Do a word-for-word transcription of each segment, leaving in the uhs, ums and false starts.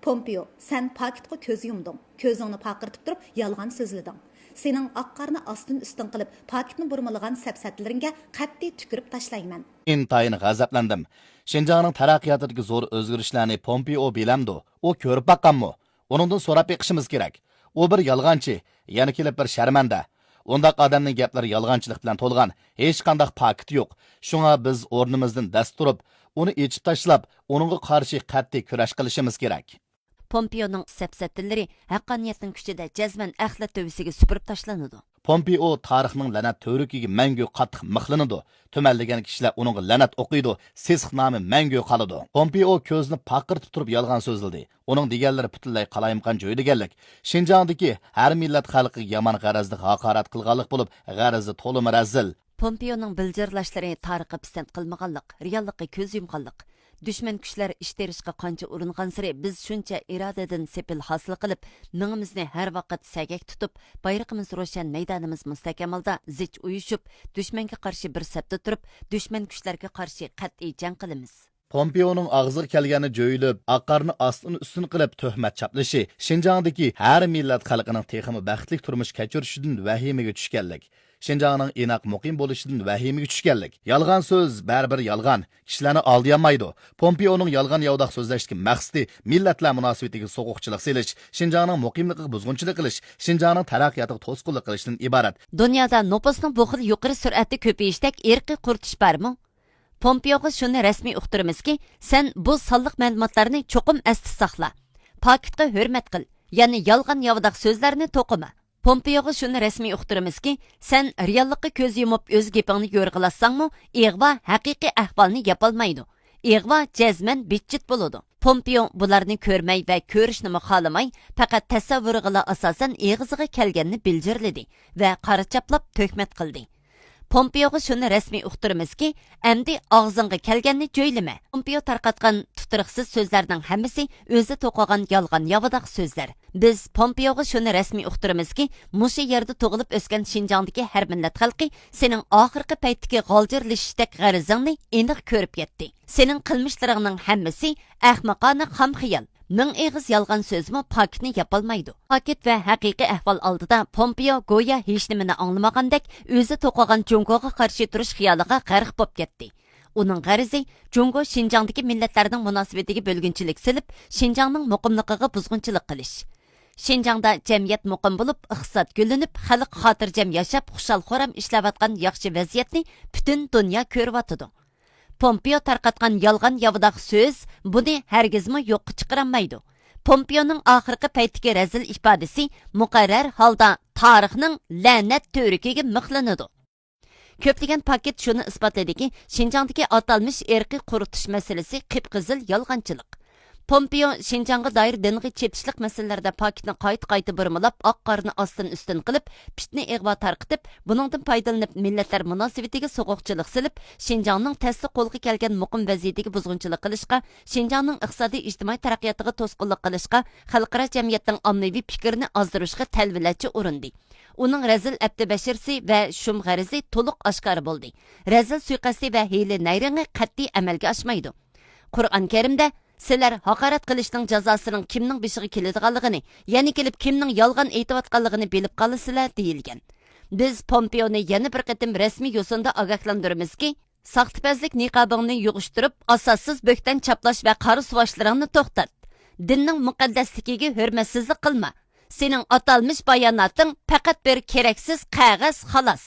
پومپېئو، سەن پاكىتقا كۆز يۇمدۇڭ، كۆزۈڭنى پارقىرىتىپ تۇرۇپ يالغان سۆزلىدىڭ. سېنىڭ ئاق قارنى ئاستىن ئۈستۈن قىلىپ، پاكىتنى بۇرمىلىغان سەپسەتىلىرىڭگە قەتئىي تۈكۈرۈپ تاشلايمەن. ئىنتايىن غەزەپلەندىم. شىنجاڭنىڭ تەرەققىياتىدىكى زور ئۆزگىرىشلەرنى پومپېئو بىلەمدۇ؟ ئۇ كۆرۈپ باققانمۇ؟ ئۇنىڭدىن سوراپ بېقىشىمىز كېرەك. ئۇ بىر يالغانچى، يەنە كېلىپ بىر شەرمەندە. ئۇنداق ئادەمنىڭ گەپلىرى يالغانچىلىق بىلەن تولغان، ھېچقانداق پاكىتى يوق. شۇڭا بىز ئورنىمىزدىن دەس تۇرۇپ، ئۇنى ئېچىپ تاشلاپ، ئۇنىڭغا قارشى قەتئىي كۈرەش قىلىشىمىز كېرەك. پومپېئونىڭ سەپسەتىلىرى ھەققانىيەتنىڭ كۈچىدە جەزمەن ئەخلەت تۆۋىسىگە سۈپۈرۈپ تاشلىنىدۇ. پومپېئو تارىخنىڭ لەنەت تۈۋرۈكىگە مەڭگۈ قاتتىق مىخلىنىدۇ. تۈمەنلىگەن كىشىلەر ئۇنىڭغا لەنەت ئوقۇيدۇ، سېسىق نامى مەڭگۈ قالىدۇ. پومپېئو كۆزىنى پارقىرىتىپ تۇرۇپ يالغان سۆزلىدى. ئۇنىڭ دېگەنلىرى پۈتۈنلەي قالايمىقان جۆيلىگەنلىك. شىنجاڭدىكى ھەر مىللەت خەلقىگە يامان غەرەزلىك ھاقارەت قىلغانلىق بولۇپ، غەرىزى تولىمۇ رەزىل. پومپېئونىڭ بىلجىرلاشلىرى تارىخقا پىسەنت قىلمىغانلىق، رېئاللىققا كۆز يۇمغانلىق. دۈشمەن كۈچلەر ئىش تېرىشقا قانچە ئۇرۇنغانسېرى، بىز شۇنچە ئىرادىدىن سېپىل ھاسىل قىلىپ، مېڭىمىزنى ھەر ۋاقىت سەگەك تۇتۇپ، بايرىقىمىز روشەن، مەيدانىمىز مۇستەھكەم ھالدا زىچ ئۇيۇشۇپ، دۈشمەنگە قارشى بىر سەپتە تۇرۇپ، دۈشمەن كۈچلەرگە قارشى قەتئىي جەڭ قىلىمىز. پومپېئونىڭ ئاغزىغا كەلگەننى جۆيلۈپ، ئاق قارنى ئاستىن ئۈستۈن قىلىپ تۆھمەت چاپلىشى شىنجاڭدىكى ھەر مىللەت خەلقىنىڭ تېخىمۇ بەختلىك تۇرمۇش كەچۈرۈشىدىن ۋەھىمىگە چۈشكەنلىك. شىنجاڭنىڭ ئىناق، مۇقىم بولۇشىدىن ۋەھىمىگە چۈشكەنلىك. يالغان سۆز بەرىبىر يالغان، كىشىلەرنى ئالدىيالمايدۇ. پومپېئونىڭ يالغان-ياۋىداق سۆزلەشتىكى مەقسىتى مىللەتلەر مۇناسىۋىتىگە سوغۇقچىلىق سېلىش، شىنجاڭنىڭ مۇقىملىقىغا بۇزغۇنچىلىق قىلىش، شىنجاڭنىڭ تەرەققىياتىغا توسقۇنلۇق قىلىشتىن ئىبارەت. دۇنيادا نوپۇسنىڭ بۇ خىل يۇقىرى سۈرئەتتە كۆپىيىشىدەك ئىرقىي قۇرۇتۇش بارمۇ؟ پومپېئوغا شۇنى رەسمىي ئۇقتۇرىمىزكى، سەن بۇ سانلىق مەلۇماتلارنى چوقۇم ئەستە ساقلا. پاكىتقا ھۆرمەت قىل، يەنى يالغان-ياۋىداق سۆزلەرنى توقۇما. پومپېئوغا شۇنى رەسمىي ئۇقتۇرىمىزكى، سەن رېئاللىققا كۆز يۇمۇپ ئۆز گېپىڭنى يورغىلاتساڭمۇ، ئىغۋا ھەقىقىي ئەھۋالنى ياپالمايدۇ. ئىغۋا جەزمەن بىتچىت بولىدۇ. پومپېئو بۇلارنى كۆرمەي ۋە كۆرۈشنىمۇ خالىماي، پەقەت تەسەۋۋۇرىغىلا ئاساسەن ئېغىزىغا كەلگەننى بىلجىرلىدى ۋە قارا چاپلاپ تۆھمەت قىلدى. پومپېئوغا شۇنى رەسمىي ئۇقتۇرىمىزكى، ئەمدى ئاغزىڭغا كەلگەننى جۆيلىمە. پومپېئو تارقاتقان تۇتۇرۇقسىز سۆزلەرنىڭ ھەممىسى ئۆزى توقۇغان يالغان-ياۋىداق سۆزلەر. بىز پومپېئوغا شۇنى رەسمىي ئۇقتۇرىمىزكى، مۇشۇ يەردە تۇغۇلۇپ ئۆسكەن شىنجاڭدىكى ھەر مىللەت خەلقى سېنىڭ ئاخىرقى پەيتتىكى غالجىرلىشىشتەك غەرىزىڭنى ئېنىق كۆرۈپ يەتتى. سېنىڭ قىلمىشلىرىڭنىڭ ھەممىسى ئەخمىقانە خام خىيال، مىڭ ئېغىز يالغان سۆزمۇ پاكىتنى ياپالمايدۇ. پاكىت ۋە ھەقىقىي ئەھۋال ئالدىدا پومپېئو گويا ھېچنېمىنى ئاڭلىمىغاندەك ئۆزى توقۇغان جۇڭگوغا قارشى تۇرۇش خىيالىغا غەرق بولۇپ كەتتى. ئۇنىڭ غەرىزى جۇڭگو شىنجاڭدىكى مىللەتلەرنىڭ مۇناسىۋىتىگە بۆلگۈنچىلىك سېلىپ، شىنجاڭنىڭ مۇقىملىقىغا بۇزغۇنچىلىق قىلىش. شىنجاڭدا جەمئىيەت مۇقىم بولۇپ، ئىقتىساد گۈللىنىپ، خەلق خاتىرجەم ياشاپ، خۇشال-خۇرام ئىشلەۋاتقان ياخشى ۋەزىيەتنى پۈتۈن دۇنيا كۆرۈۋاتىدۇ. پومپېئو تارقاتقان يالغان-ياۋىداق سۆز بۇنى ھەرگىزمۇ يوققا چىقىرالمايدۇ. پومپېئونىڭ ئاخىرقى پەيتتىكى رەزىل ئىپادىسى مۇقەررەر ھالدا تارىخنىڭ لەنەت تۈۋرۈكىگە مىخلىنىدۇ. كۆپلىگەن پاكىت شۇنى ئىسپاتلىدىكى، شىنجاڭدىكى ئاتالمىش ئىرقىي قۇرۇتۇش مەسىلىسى قىپقىزىل يالغانچىلىق. پومپېئو شىنجاڭغا دائىر دىنغا چېتىشلىق مەسىلىلەردە پاكىتنى قايتا-قايتا بۇرمىلاپ، ئاق قارنى ئاستىن-ئۈستۈن قىلىپ، پىتنە-ئىغۋا تارقىتىپ، بۇنىڭدىن پايدىلىنىپ، مىللەتلەر مۇناسىۋىتىگە سوغۇقچىلىق سېلىپ، شىنجاڭنىڭ تەستە قولغا كەلگەن مۇقىم ۋەزىيىتىگە بۇزغۇنچىلىق قىلىشقا، شىنجاڭنىڭ ئىقتىسادىي، ئىجتىمائىي تەرەققىياتىغا توسقۇنلۇق قىلىشقا، خەلقئارا جەمئىيەتنىڭ ئاممىۋى پىكرىنى ئازدۇرۇشقا تەلۋىلەرچە ئۇرۇندى. ئۇنىڭ رەزىل ئەپتى بەشىرىسى ۋە شۇم غەرىزى تولۇق ئاشكارا بولدى. رەزىل سۇيىقەستى ۋە ھىيلە نەيرىڭى قەتئىي ئەمەلگە ئاشمايدۇ. قۇرئان كەرىمدە، «سىلەر ھاقارەت قىلىشنىڭ جازاسىنىڭ كىمنىڭ بېشىغا كېلىدىغانلىقىنى، يەنى كېلىپ كىمنىڭ يالغان ئېيتىۋاتقانلىقىنى بىلىپ قالىسىلەر» دېيىلگەن. بىز پومپېئونى يەنە بىر قېتىم رەسمىي يوسۇندا ئاگاھلاندۇرىمىزكى، ساختىپەزلىك نىقابىڭنى يىغىشتۇرۇپ، ئاساسسىز بۆھتەن چاپلاش ۋە قارا سۇۋاشلىرىڭنى توختات. دىننىڭ مۇقەددەسلىكىگە ھۆرمەتسىزلىك قىلما. سېنىڭ ئاتالمىش باياناتىڭ پەقەت بىر كېرەكسىز قەغەز، خالاس.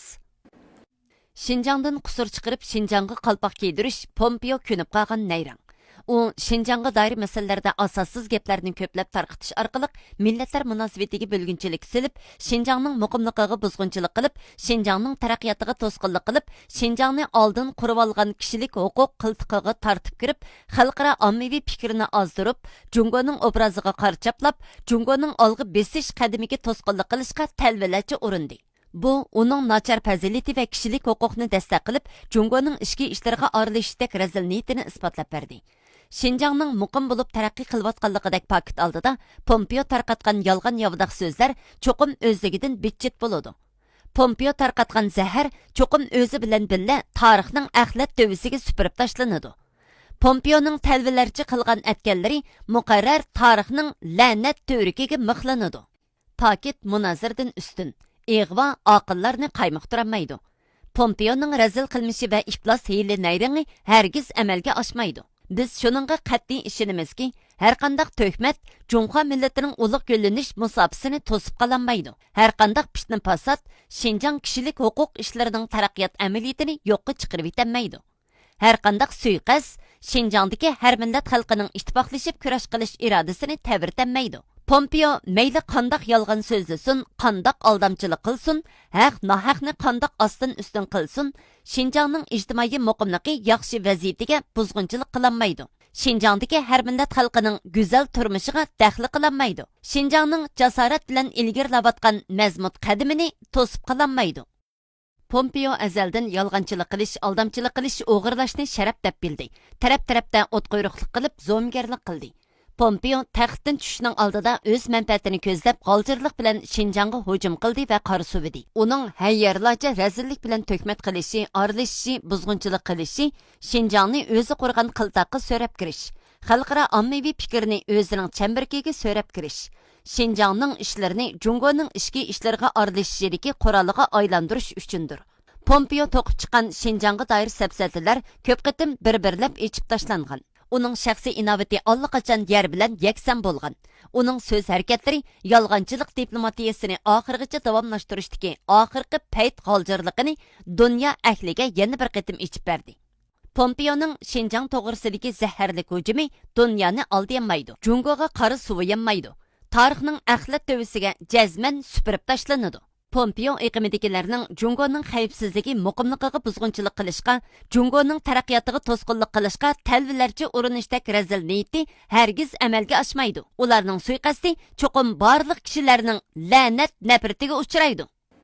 شىنجاڭدىن قۇسۇر چىقىرىپ، شىنجاڭغا قالپاق كىيدۈرۈش پومپېئو كۆنۈپ قالغان نەيرەڭ. ئۇ شىنجاڭغا دائىر مەسىلىلەردە ئاساسسىز گەپلەرنى كۆپلەپ تارقىتىش ئارقىلىق مىللەتلەر مۇناسىۋىتىگە بۆلگۈنچىلىك سېلىپ، شىنجاڭنىڭ مۇقىملىقىغا بۇزغۇنچىلىق قىلىپ، شىنجاڭنىڭ تەرەققىياتىغا توسقۇنلۇق قىلىپ، شىنجاڭنى ئالدىن قۇرۇۋالغان كىشىلىك ھوقۇق قىلتىقىغا تارتىپ كىرىپ، خەلقئارا ئاممىۋى پىكرىنى ئازدۇرۇپ، جۇڭگونىڭ ئوبرازىغا قارا چاپلاپ، جۇڭگونىڭ ئالغا بېسىش قەدىمىگە توسقۇنلۇق قىلىشقا تەلۋىلەرچە ئۇرۇندى. بۇ ئۇنىڭ ناچار پەزىلىتى ۋە كىشىلىك ھوقۇقنى دەستەك قىلىپ، جۇڭگونىڭ ئىچكى ئىشلىرىغا ئارىلىشىشتەك رەزىل نىيىتىنى ئىسپاتلاپ بەردى. شىنجاڭنىڭ مۇقىم بولۇپ تەرەققىي قىلىۋاتقانلىقىدەك پاكىت ئالدىدا پومپېئو تارقاتقان يالغان-ياۋىداق سۆزلەر چوقۇم ئۆزلۈكىدىن بىتچىت بولىدۇ. پومپېئو تارقاتقان زەھەر چوقۇم ئۆزى بىلەن بىللە تارىخنىڭ ئەخلەت دۆۋىسىگە سۈپۈرۈپ تاشلىنىدۇ. پومپېئونىڭ تەلۋىلەرچە قىلغان ئەتكەنلىرى مۇقەررەر تارىخنىڭ لەنەت تۈۋرۈكىگە مىخلىنىدۇ. پاكىت مۇنازىرىدىن ئۈستۈن، ئىغۋا ئاقىللارنى قايمۇقتۇرالمايدۇ. پومپېئونىڭ رەزىل قىلمىشى ۋە ئىپلاس ھىيلە نەيرىڭى ھەرگىز ئەمەلگە ئاشمايدۇ. بىز شۇنىڭغا قەتئىي ئىشىنىمىزكى، ھەرقانداق تۆھمەت جۇڭخۇا مىللىتىنىڭ ئۇلۇغ گۈللىنىش مۇساپىسىنى توسۇپ قالالمايدۇ. ھەرقانداق پىتنە-پاسات شىنجاڭ كىشىلىك ھوقۇق ئىشلىرىنىڭ تەرەققىيات ئەمەلىيىتىنى يوققا چىقىرىۋېتەلمەيدۇ. ھەرقانداق سۇيىقەست شىنجاڭدىكى ھەر مىللەت خەلقىنىڭ ئىتتىپاقلىشىپ كۈرەش قىلىش ئىرادىسىنى تەۋرىتەلمەيدۇ. پومپېئو مەيلى قانداق يالغان سۆزلىسۇن، قانداق ئالدامچىلىق قىلسۇن، ھەق ناھەقنى قانداق ئاستىن ئۈستۈن قىلسۇن، شىنجاڭنىڭ ئىجتىمائىي مۇقىملىقى ياخشى ۋەزىيىتىگە بۇزغۇنچىلىق قىلالمايدۇ. شىنجاڭدىكى ھەر مىللەت خەلقىنىڭ گۈزەل تۇرمۇشىغا دەخلى قىلالمايدۇ. شىنجاڭنىڭ جاسارەت بىلەن ئىلگىرىلەۋاتقان مەزمۇت قەدىمىنى توسۇپ قالالمايدۇ. پومپېئو ئەزەلدىن يالغانچىلىق قىلىش، ئالدامچىلىق قىلىش، ئوغرىلاشنى شەرەپ دەپ بىلدى. تەرەپ-تەرەپتە ئوتقۇيرۇقلۇق قىلىپ، زومىگەرلىك قىلدى. پومپېئو تەختتىن چۈشۈشنىڭ ئالدىدا ئۆز مەنپەئەتىنى كۆزلەپ، غالجىرلىق بىلەن شىنجاڭغا ھۇجۇم قىلدى ۋە قارا سۇۋىدى. ئۇنىڭ ھەييارلارچە رەزىللىك بىلەن تۆھمەت قىلىشى، ئارىلىشىشى، بۇزغۇنچىلىق قىلىشى، شىنجاڭنى ئۆزى قۇرغان قىلتاققا سۆرەپ كىرىش، خەلقئارا ئاممىۋى پىكىرنى ئۆزىنىڭ چەمبىرىكىگە سۆرەپ كىرىش، شىنجاڭنىڭ ئىشلىرىنى جۇڭگونىڭ ئىچكى ئىشلىرىغا ئارىلىشىشىدىكى قورالىغا ئايلاندۇرۇش ئۈچۈندۇر. پومپېئو توقۇپ چىققان شىنجاڭغا دائىر سەپسەتىلەر كۆپ قېتىم بىر-بىرلەپ ئېچىپ تاشلانغان. ئۇنىڭ شەخسىي ئىناۋىتى ئاللىقاچان يەر بىلەن يەكسان بولغان. ئۇنىڭ سۆز ھەرىكەتلىرى يالغانچىلىق دىپلوماتىيىسىنى ئاخىرغىچە داۋاملاشتۇرۇشتىكى ئاخىرقى پەيت غالجىرلىقىنى دۇنيا ئەھلىگە يەنە بىر قېتىم ئېچىپ بەردى. پومپېئونىڭ شىنجاڭ توغرىسىدىكى زەھەرلىك ھۇجۇمى دۇنيانى ئالدىيالمايدۇ، جۇڭگوغا قارا سۇۋۇيالمايدۇ، تارىخنىڭ ئەخلەت تۆۋىسىگە جەزمەن سۈپۈرۈپ تاشلىنىدۇ. پومپېئو ئېقىمىدىكىلەرنىڭ جۇڭگونىڭ خەۋپسىزلىكى مۇقىملىقىغا بۇزغۇنچىلىق قىلىشقا، جۇڭگونىڭ تەرەققىياتىغا توسقۇنلۇق قىلىشقا تەلۋىلەرچە ئۇرۇنۇشتەك رەزىل نىيىتى ھەرگىز ئەمەلگە ئاشمايدۇ. ئۇلارنىڭ سۇيىقەستى چوقۇم بارلىق كىشىلەرنىڭ لەنەت نەپرىتىگە ئۇچرايدۇ.